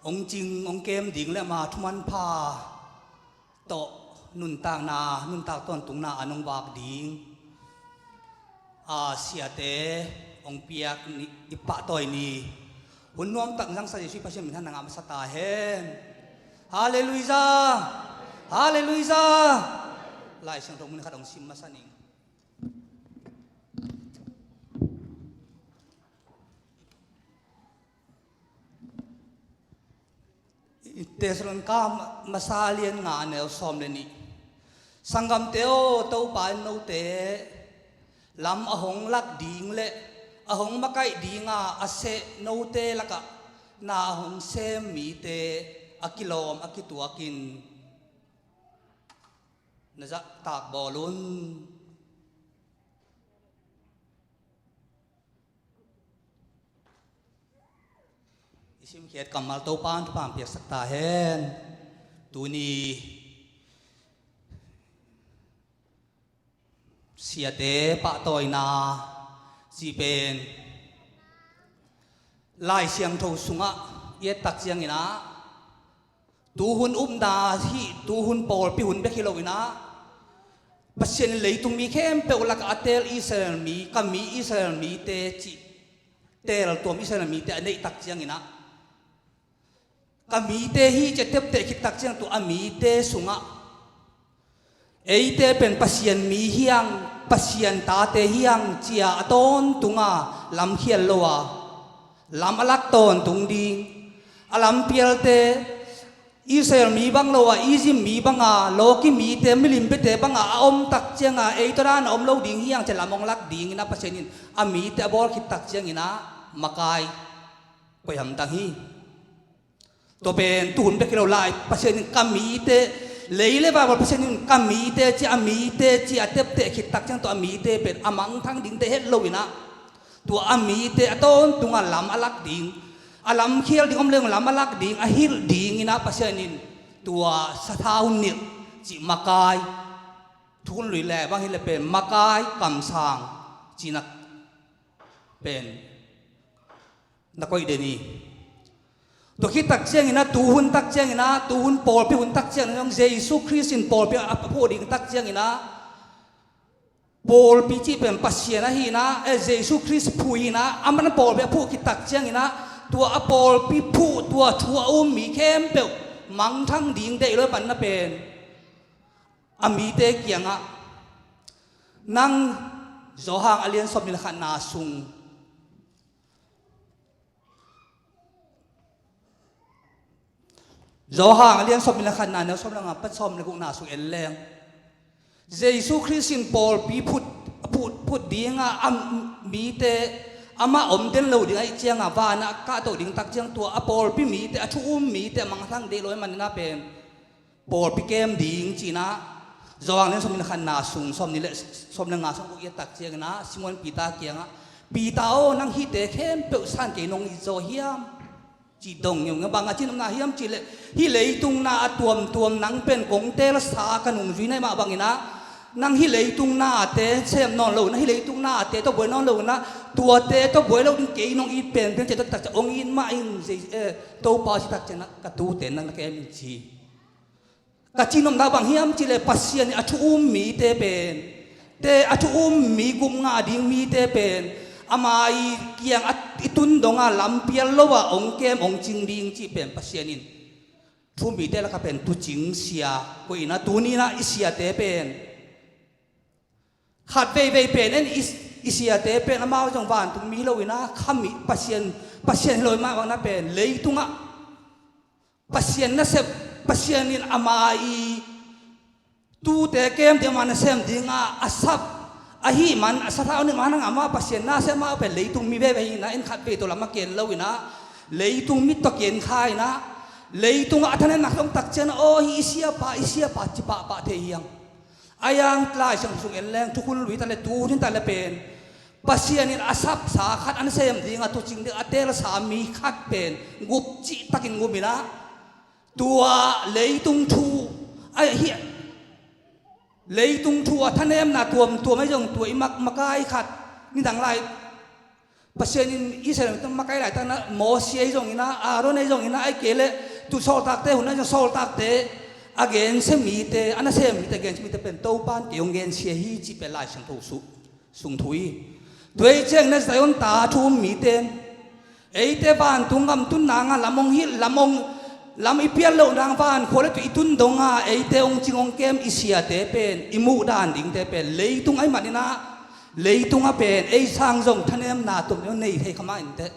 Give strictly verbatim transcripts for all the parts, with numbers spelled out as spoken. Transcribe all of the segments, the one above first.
hong cing, hong kem ding le ama thumanpha tawh nuntakna, nuntak tawntungna an hong vak ding a siate hong piak ni, i pahtawi ni. Hun nuamtak zangsa Jesuh i Pasian min han na ngah masa ta hen. Halleluiah! Halleluiah! Lai Siangtho mun khat hong sim masa ning. Thessalonika masa lian nga a neu sawm le nih. Sanggamte aw, Topa in note lam a hong lak ding le a hong makaih dinga a seh note lakah na a hong sem mite a kilawm a kituakin na zahtak bawl un. I simkhiat kammal Topa in thupha piaksak ta hen. Tuni siate pahtawina cih pen Lai Siangtho sungah i et tak ciangin ah, tuhun upna hi, tuhun pawlpi hun bek hi loin ah, Pasian in leitung mi khempeuh lakah a teel Israel mi, ka mi Israel mite cih teel tuam Israel mite a neih tak ciangin ah, ka mite hi ci a tepteh khit tak ciang tua a mite sungah eite pen Pasian mi hi hang, Pasian tate hi hang ci a a tawntunga lamkhial lo a, lam a lak tawntung ding, a lampialte Israel mi bang lo a, Egypt mi banga, lawki mite, milim biate banga a om tak cianga ei tawh dan a om lo ding hi hang ci a lam hong lak dingin ah Pasian in a mite a bawl khit tak ciangin ah makai koih hamtang hi. Tua pen tuhun bek hi lo lai, Pasian in ka mite, lei le vai bawl Pasian in ka mite ci a, a mite ci a tepteh khit tak ciang tua a mite pen a mangthang ding deih het loin ah, tua a mite a tawntunga lam a lak ding, a lamkhial ding om leng lam a lak ding, a hilh dingin ah Pasian in tua sathau nilh cih makai, thukhun lui le bang hi le pen makai kamsang cihna pen na koih den hi. Tua khit tak ciangin ah, tuhun tak ciangin ah, tuhun pawlpi hun tak ciangin ah, Jesuh Khrist in pawlpi a phuh ding tak ciangin ah, pawlpi cih pen Pasian ahihna, eh, Jesuh Khrist phuh ahihna, aman pawlpi a phuh khit tak ciangin ah, tua a pawlpi phuh, tua thu a um mi khempeuh mangthang ding deih lo i manna pen a mite kiangah, nang Johan a lian sawm le khatna sung, Johan a lian sawm le khatna neu sawm le nga pan sawm le gukna sung en leng, Jesuh Khrist in pawlpi phut, phut, phut dinga a mite amah om den lo ding ahih cianga vanah kahtoh ding tak ciang tua a pawlpi mite, a thu um mite a mangthang deih lo i manina pen pawlpi kem ding cihna, Johan lian sawm le khatna sung sawm nih le sawm le nga sung i et tak ciangin ah Simon Peter kiangah, Peter aw, nang hihte khempeuh san kei nong it zaw hiam? Cih dong ngeungeu. Bang a cih nopna hiam cih leh, hih leitung na a tuamtuam nang pen kong teelsa ka nungzui na hih mah bangin ah, nang hih leitung nate sem nawn lo, na hih leitung nate tawh buai nawn lo na, tuate tawh buai lo ding kei nong it penpen cih tak ciang hong it mah in, eh, Topa cih tak ciang ah ka tute nang na kem in ci. Ka cih nopna bang hiam cih leh Pasian in a thu um mite pen, te a thu um mi gup ngah ding mite pen ama i kiang a i tun donga lampial lo a hong kem hong cing ding cih pen Pasian in thu um mite lakah pen tuucing sia koih in ah, tuni in ah i siate pen khat veivei pen en i, i siate pen amau zong vantung mi hi lo in ah, kha mi, Pasian, Pasian hi lo i mah bangna pen leitungah Pasian nasep, Pasian in ama i tute kem ding, ama nasem dinga a sap ahih man, a sathau nilh man hang amah Pasian nasem mah pen leitung mi veivei hi in ah, en khat vei tawh lam a ken lo in ah, leitung mi tawh ken kha in ah, leitungah a thanemna khat om tak ciang ah, aw, hih i siapa, i siapa ci pahpah thei hi hang. A yang Lai Siangtho sung en leng, thukhun lui ta le, tuhun ta le pen Pasian in a sapsa khat a nasem dinga tuucing ding a teelsa mi khat pen gup cihtakin gup in ah, tua leitung thu, a hih leitung thu a thanemna tuamtuam ahi zong tua i mak, makai khat nidang lai Pasian in Israel mite makai laitakna Moses ahi zongin ah, Aaron ahi zongin ah, ahih kei leh tu sawltakte hun ah zong sawltakte a gensia mite, a nasem mite, a gensia mite pen Topa in kei hong gensia hi cih pen Lai Siangtho sung thu hi. Tua ahih ciangin ah Zion ta thu um mite in eite vantung gam tun nang a lam hong hilh, lam hong, lam i pial loh nang, van khua le tui i tun dong a eite hong cing hong kem i siate pen, i muh dan dingte pen leitung ahih manin ah, leitung ah pen ei sang zong thanemna tuamtuam nei thei kha mah inteh.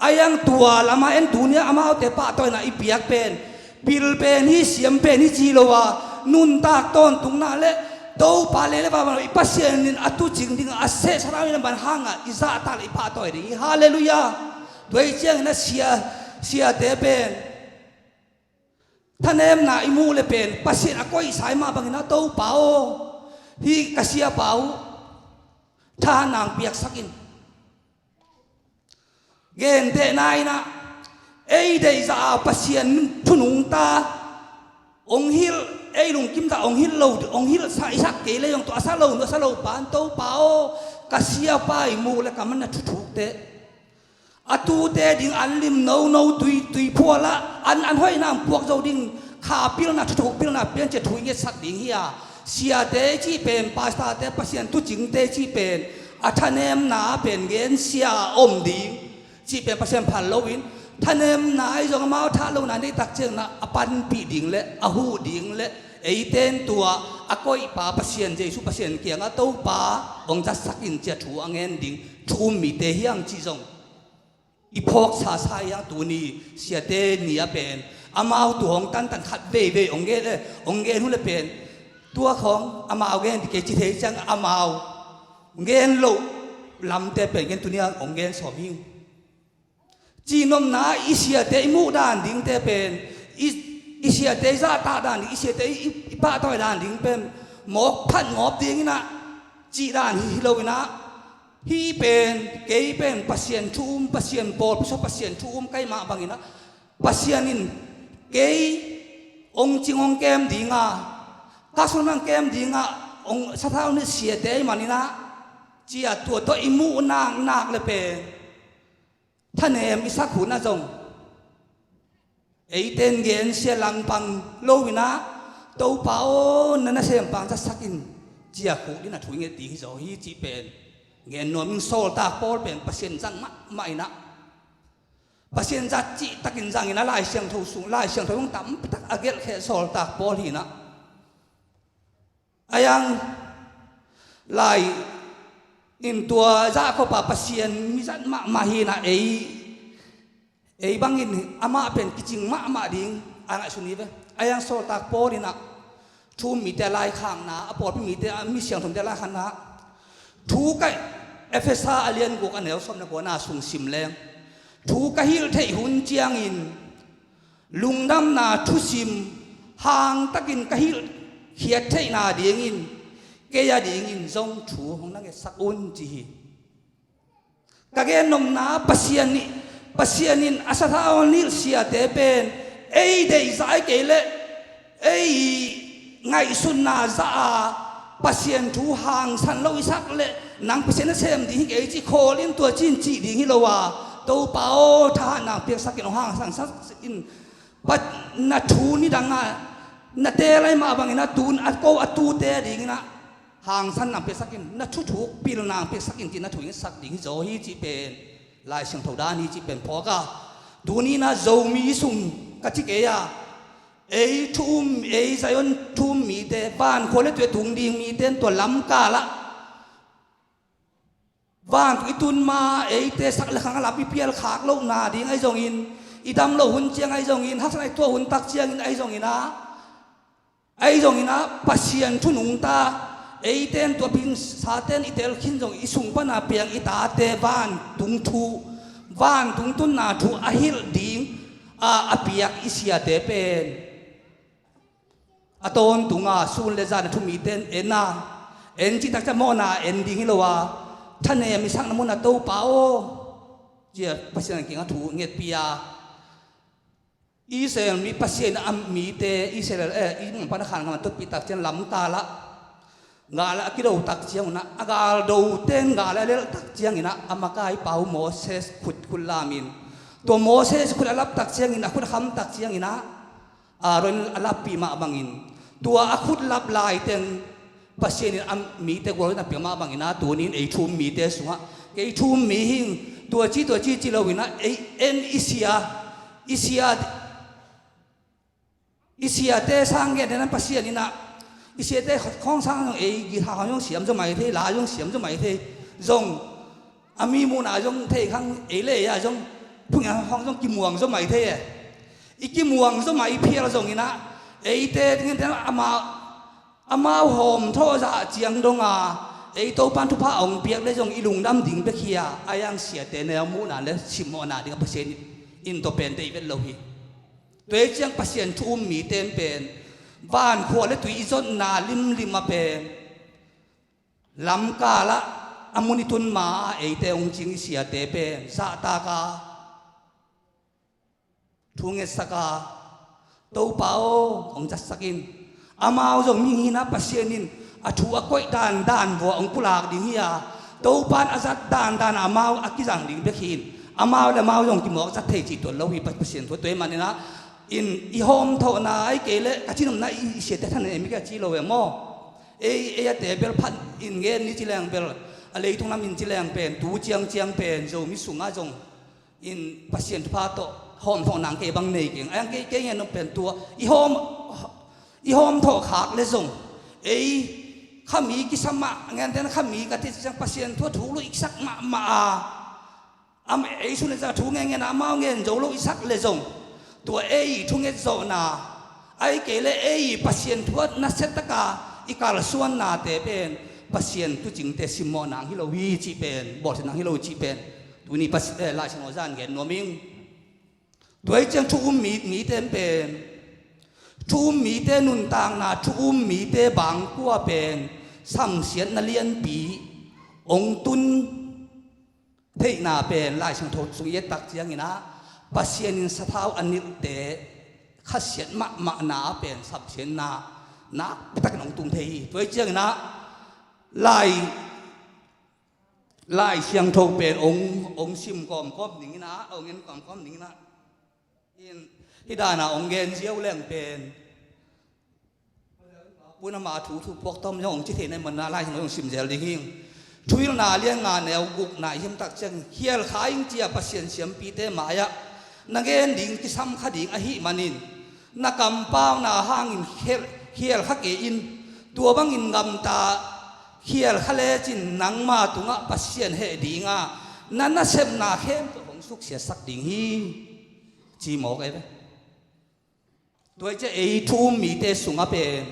Ahi hang tua lam ah en, tuni a amaute pahtawina i piak pen pil pen hi, siam pen hi ci lo a, nuntak tawntungna le Topa le le va i Pasian in a tucing ding a sehsa lam in a man hang a i zahtak le i pahtawi ding hi. Halleluiah. Tua ahih ciangin ah sia, siate pen thanemna i muh le pen Pasian a koihsa ahih mah bangin ah, Topa aw, hih ka siapa uh thahatna hong piaksak in. Gentehna in ah ei deihzah a Pasian thu nungta hong hilh, ei lungkimzah hong hilh lo, hong hilhsak i sak kei leh zong, tua a sa lo nu, a sa lo pa in, Topa aw, ka siapa i muh le ka man a thuthukte, a tute ding an lim nono, tui, tui phual ah an, an hoihna hong puak zo ding, kha pilna, thuthuk pilna piancil thu i ngetsak ding hi a, siate i cih pen, pastorte, Pasian tucingte i cih pen a thanemna pen gensia a om ding cih pen Pasian phal loin, thanemna ahi zong amau thahat lohna nei tak ciangin ah a panpih ding le a huh ding le eite in tua a koihpa Pasian, Jesuh Pasian kiangah, Topa hong zatsak in ci a thu a ngen ding thu um mite hi hang cih zong i phawksa sa hi hang. Tuni siate ni ah pen amau tua hong tantan khat veivei hong gen, eh, hong gen uh le pen tua khawng amau gen ding kei ci thei ciang, amau gen loh lamte pen gen, tuni a hong gen sawm hi. Cihnopna i siate i muh dan dingte pen, i, i siate i zahtak dan ding, i siate i, i, i pahtawi dan ding pen mawk phat ngawp dingin ah cih dan hi, hi loin ah, hih pen, kei pen Pasian thu um, Pasian pawlpi sung Pasian thu um ka hih mah bangin ah, Pasian in kei hong cing hong kem ding a, ka sung hong kem ding a, hong sathau ni siate ahih manin ah, ci a tua tawh i muh naknak le pen thanem i sak hun ah zong eite in gensia langpang loin ah, Topa aw, na nasem pa hong zatsak in, ci a khukdin a thu i nget ding hi zaw hi cih pen gen nuam ing. Sawltak Paul pen Pasian zang mahmah in ah, Pasian zat cihtakin zangin ah, Lai Siangtho sung, Lai Siangtho sung tampi tak a gelhkhia Sawltak Paul hi in ah. Ahi hang lai in tua zahkhop a Pasian mi zat mahmah hi in ah, ei, ei bangin amah pen kicing mahmah ding a ngaihsun hi ve. Ahi hang Sawltak Paul in ah thu um mite a laikhakna, a pawlpi mite, a mi siangtho mite a laikhakna, thu ka, Efesa a lian guk a neu sawm le kuana sung sim leng, thu ka hilh theih hun ciangin lungdamna thusim hangtakin ka hilhkhiat theihna dingin kei a dingin zong thu hong na ngetsak un, ci hi. Ka gennopna, Pasian nih, Pasian in a sathau a nilh siate pen ei deihzah ahih kei leh ei ngaihsutna zah a Pasian thu hangsan lo i sak leh, nang Pasian nasem ding hi kei ci khawl in, tua ci in cih ding hi lo a, Topa aw, thahatna hong piaksak in, hong hangsansak in, na thu nidang a na teel ahih mah bangin ah, tun a ko a tute dingin ah hangsanna hong piaksak in, na thuthuk pilna hong piaksak in, cih na thu in sak ding hi zaw hi cih pen Lai Siangtho dan hi cih pen phawk a. Tuni in ah Zomi sung ka ci kei a, ei thu um, ei Zion thu um mite, van khua le tui a tung ding mite in tua lamkal ah vantung i tun ma, eite sak le khang a lam i pial khak lohna ding ahi zongin, i dam loh hun ciang ahi zongin, haksatna i tuah hun tak ciangin ahi zongin ah, ahi zongin ah Pasian thu nungta, eite in tua pingsate in i tel khin zong, i sung pana piang i tate vantung thu, vantung tunna thu a hilh ding a, a piak i siate pen a tawntunga sun le zan a thu mite in en a, en cih tak ciang mawhna en ding hi lo a, thanem i sakna mun a, Topa aw, ci a Pasian kiangah thu ngetpih a, Israel mi Pasian a mite, Israel, eh, i mun pan a khan ngam a tutpih tak ciang lamkal ah gal a kido tak cianginah, a gal doten gal a lelh tak cianginah, a makaipa uh Moses khut, khut lamin, tua Moses khut a lap tak ciangin, a khut a kham tak cianginah, Aaron a lappih mah bangin, tua a khut lap laiteng Pasian in a mite gualin a pia mah bangin ah, tunin ei thu um mite sungah, kei thu um mi hing, tua ci, tua ci, ci loinah, ei en i sia, i sia, i siate sang gen den Pasian inah, i siate khawng sang zong ei githa khawng zong siam zaw mai thei, la zong siam zaw mai thei, zong a mi muhna zong thei khang, ei le ei ah zong phungia khawng zong kimuang zaw mai thei e. I kimuang zaw mai phial zonginah, eite dingin ten ama, amau hawm thawh zah ciang donga, ei Topan thupha a hong piak le zong i lungdam ding bek hi a, a yang siate neu muhna le simmawhna dingah Pasian in tawh pen deih vet lo hi. Tua hi ciang Pasian thu um mite in pen vankhua le tui i zotna limlim a pen, lamkalah a mun i tun ma-a eite hong cing i siate pen zahtak a, thu ngetsak a, Topa aw, hong zatsak in. Amau zong mihing hinah Pasian in a thu a koih dandan vua hong pulak ding hi a, Topan a zat dandan a amau a kizang ding bek hi in, amau le amau zong kimawk zat thei cih tuan lo hi. Pa-, Pasian thu a tuai maninah, in i hawmthawhna ai kei le ka cinopna i, i siate thanem hi ka ci lo e maw? Ei, ei a te bel phat in ngen ni ci leng bel, a leitung lam in ci leng pen, tu ciangciang pen Zomi sungah zong in Pasian thupha tawh hawmthawh nang kei bang nei keng. Ayang kei, kei ngen nop pen tua i hawm, i hawmthawh khak le zong, ei khami kisam mah, ngenten khami ka ti ciang Pasian thua thu luh iksak mahmah a, am ei sun le za thu ngen ngen a, amau ngen zo lo isak le zong, tua ei thunget zawhna ai kei le ei Pasian thua nasia taka i kalsuannate pen Pasian tucingte simmawh nang hi lo hi cih pen, bawlsia nang hi lo cih pen, tuni Pas-, eh, Laisiangtho zan gen nuam ing. Tua hi ciang thu um mi, mite in pen, thu um mite nuntakna, thu um mite bangkua pen samsiatna lianpi hong tun theihna pen Laisiangtho sung i et tak cianginah, Pasian in sathau a nilhte khasiat mahmahna a pen samsiatna nakpitakin hong tung thei hi. Tua hi cianginah Lai, Laisiangtho pen hong, hong sim kawmkawm dinginah, hong en kawmkawm dinginah, in, hih dana hong gen ziau leng pen, pun ama thu, thu puak tom zong hong ci thei na i manna Laisiangtho hong sim zel ding hing. Thuhilhna lian nga neu gukna i him tak ciang, khial kha ing cia Pasian siampite mai-ah na gen ding kisam kha ding ahih manin, na kampauna hangin khial, khial kha kei in, tua bangin gamta khial kha lecin nangma tungah Pasian heh dinga na nasepna khempeuh hong suksiasak ding hi, ci mawk ei ve. Tua hi ciah ei thu um mite sungah pen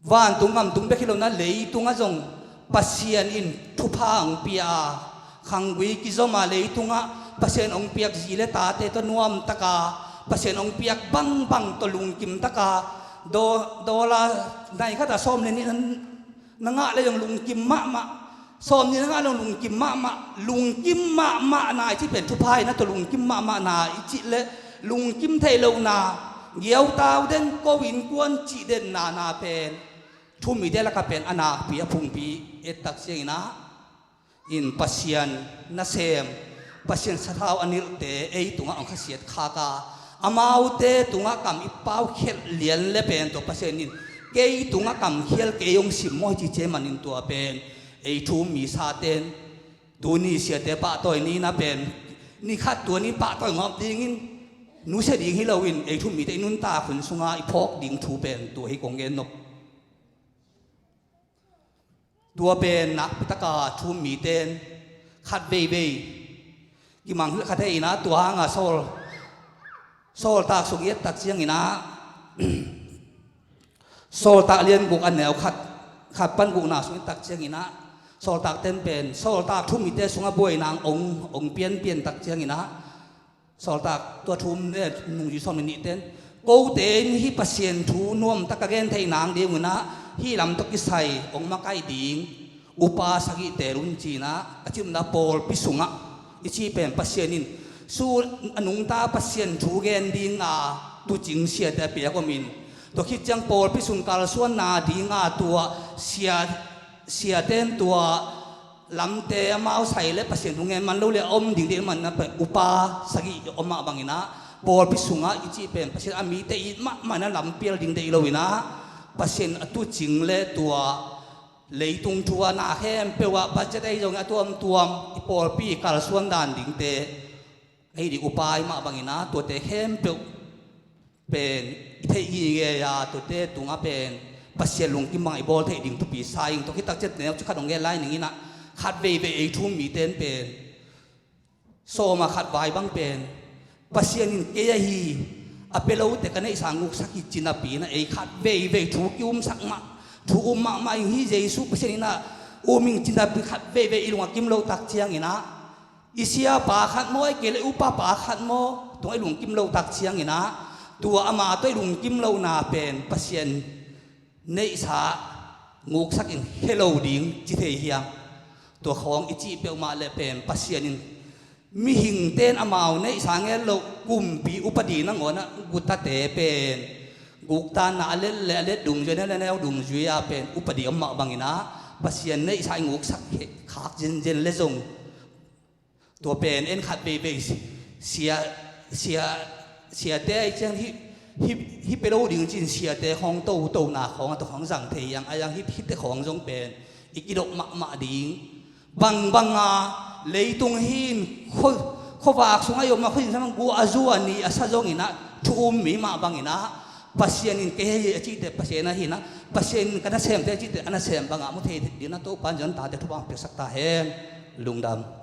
vantung gamtung bek hi lo na, leitungah zong Pasian in thupha hong pia a, khanggui kizom a, leitungah Pasian hong piak zi le tate tawh nuamtaka, Pasian hong piak bangbang tawh lungkimtaka, daw-, dawla nai khata sawm le nih na ngah le zong lungkim mahmah, sawm nih na ngah le zong lungkim mahmah, lungkim mahmahna i cih pen thupha hi na, tawh lungkim mahmahna i cih le lungkim theih lohna, giautau den, ko innkuan cih denna na pen thu um mite lakah pen a nakpi a phungpi et tak cianginah, in Pasian nasem, Pasian sathau a nilhte ei tungah hong khasiat khak a, amaute tungah kam i paukhialh lian le pen tua Pasian in kei tungah kamkhial kei hong sim maw hi ci cia manin tua pen ei thu um mi saten tuni siate pahtawi ni na pen, ni khat tua ni pahtawi ngawp dingin nusia ding hi loin, ei thu um mite i nuntak hun sunga i phawk ding thu pen tua hi kong gen nop. Tua pen nakpitaka thu um mite in khat veivei kimang hilh kha thei inah, tua hanga Saul, Sawltak sung i et tak cianginah, Sawltak lian guk a neu khat, khat pan gukna sung i et tak cianginah, Sawltak ten pen Sawltak thu um mite sungah buaina hong, hong pianpian tak cianginah, Sawltak tua thu um, eh, nungzui sawm le nih ten, kote in hih Pasian thu nuamtak ka gen theih nang dingunah hih lam tawh kisai hong makaih ding upa sagih teel un cinah, a cimna pawlpi sungah i cih pen Pasian in su a nungta Pasian thu gen dinga tucing siate a piak omin, Tua khit ciang pawlpi sung kalsuanna dinga tua sia, siaten tua lamte amau sai le Pasian thu ngen man lo le a om ding ding man na upa sagih om mah bangin ah, pawlpi sungah i cih pen Pasian a mite it mahmah na lampial ding deih lo in ah, Pasian a tucing le tua leitung thu a na khempeuh ah budget ahi zongin a tuamtuam i pawlpi kalsuan dan dingte ahi ding upa i mah bangin ah, tuate khempeuh pen i theih ngingei a, tuate tungah pen Pasian lungkim bangah i bawl theih ding thupi sa ing. Tua khit tak ciang neu ci khat hong gen lai ning in ah, khat veivei ei thu um mite in pen sawm a khat vai bang pen Pasian in kei ahi a pia lote ka neihsa nguksak hi ci napi in ah, ei khat veivei thu ki-umsak mah, thu um mahmah ing hi. Jesu Pasian in ah um ing ci napi khat veivei i lungah kim lo tak ciangin ah, i siapa khat maw, ahih kei leh upa pa khat maw tungah i lungkim lo tak ciangin ah, tua ama tawh i lungkim lohna pen Pasian neihsa nguksak in hia lo ding ci thei hiam? Tua khawng i cih peuhmah le pen Pasian in mihingte in amau neihsa ngen loh kumpi upadi nangawn ah gutate pen guktanna a let le a let dungzui a, a neu dungzui a pen upadi om mah bangin ah, Pasian neihsa i nguksak khak zenzen le zong, tua pen en khat veivei sia, sia, siate ahi ciang hih, hih, hih pia lo ding ci-in siate khawng to, tona khawng a tua khawng zang thei hiam? A hiang hih, hihte khawng zong pen i kidop mahmah ding. Bangbang a leitung hi in khuavak, khuavak sungah i om a, khuazing sungah gua a zu a ni a sa zongin ah, thu um mi mah bangin ah, Pasian in kei ahi a cihte Pasian ahi in ah, Pasian in ka nasemte a cihte a nasem bangah mu thei ding in ah, Topa in zong tate thupha piaksak ta hen. Lungdam.